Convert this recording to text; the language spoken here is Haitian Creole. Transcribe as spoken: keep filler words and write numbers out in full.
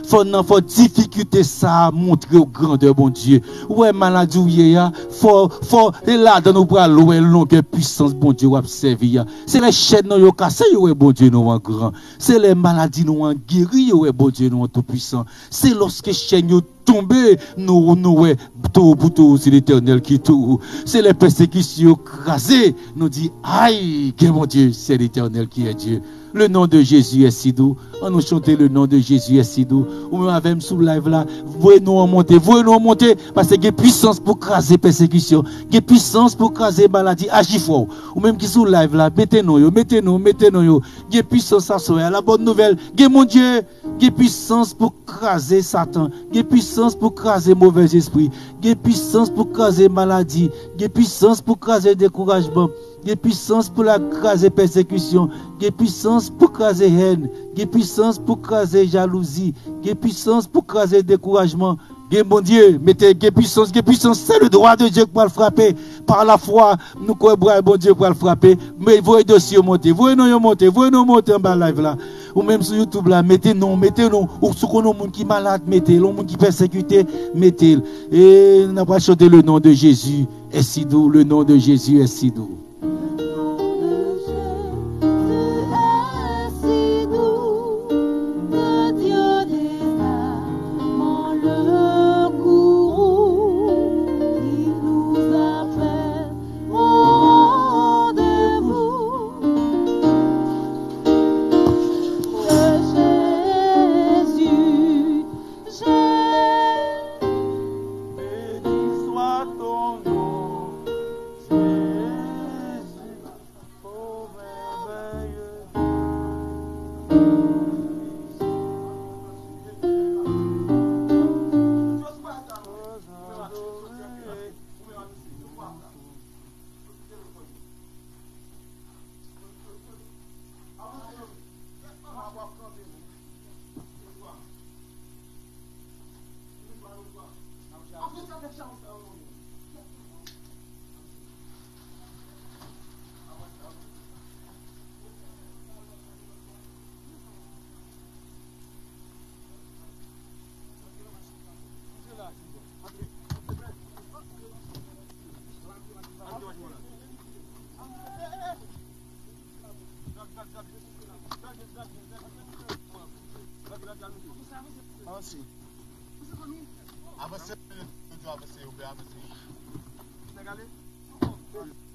Fò nan fò difikilte sa a montre w grandè Bondye. Ou wè maladi w ye a, fò, fò, e ladan ou pral wè longè pwisans Bondye w ap sèvi a. Se lè chèn nou yo kase, yo wè Bondye nou an gran. Se lè maladi nou an geri, yo wè Bondye nou an toupwisan. Se lòske chèn yo tonbe, nou, nou wè towo pou towo, se Letènèl ki towo. Se lè pèsekisyon yo kraze, nou di, ay, gen Bondye, c'est l'Éternel qui est Dieu. Le nom de Jésus est si doux. An nou chante le nom de Jésus est si doux. Ou menm avè m sou live la, voye non an monte, voye non an monte, paske gen pwisans pou kraze pèsekisyon, gen pwisans pou kraze maladi, aji fò. Ou menm ki sou live la, mete non yo, mete non, mete non yo. Gen pwisans aswè a, la bòn nouvèl, gen Bondye, gen pwisans pou kraze Satan, gen pwisans pou kraze movèzespri, gen pwisans pou kraze maladi, gen pwisans pou kraze dekourajman, gen pwisans pou l kraze pèsekisyon, gen pwisans pou kraze hèn, gen pwisans pou kraze jalouzi, gen pwisans pou kraze dekourajman. Gen Bondye, mete gen pwisans, gen pwisans, c'est le doigt de Dieu ki pral frape. Pa lafwa, nou kwè bra Bondye pral frape. Men voye dosye yo monte, voye non yo monte, voye non yo monte anba live la. Ou menm sou YouTube la, mete non, mete non. Ou si w konn yon moun ki malad, mete l. Yon moun ki pèsekite, mete l. E n ap pral chante le nom de Jésus est si doux, le nom de Jésus est si doux. Le nom de Jésus est si doux, que Dieu des armes, le courroux, il nous appelle au rendez-vous. De Jésus, Jésus. Béni soit ton nom, Jésus, ô merveilleux Dieu. Avanse. Avanse, avanse, avanse.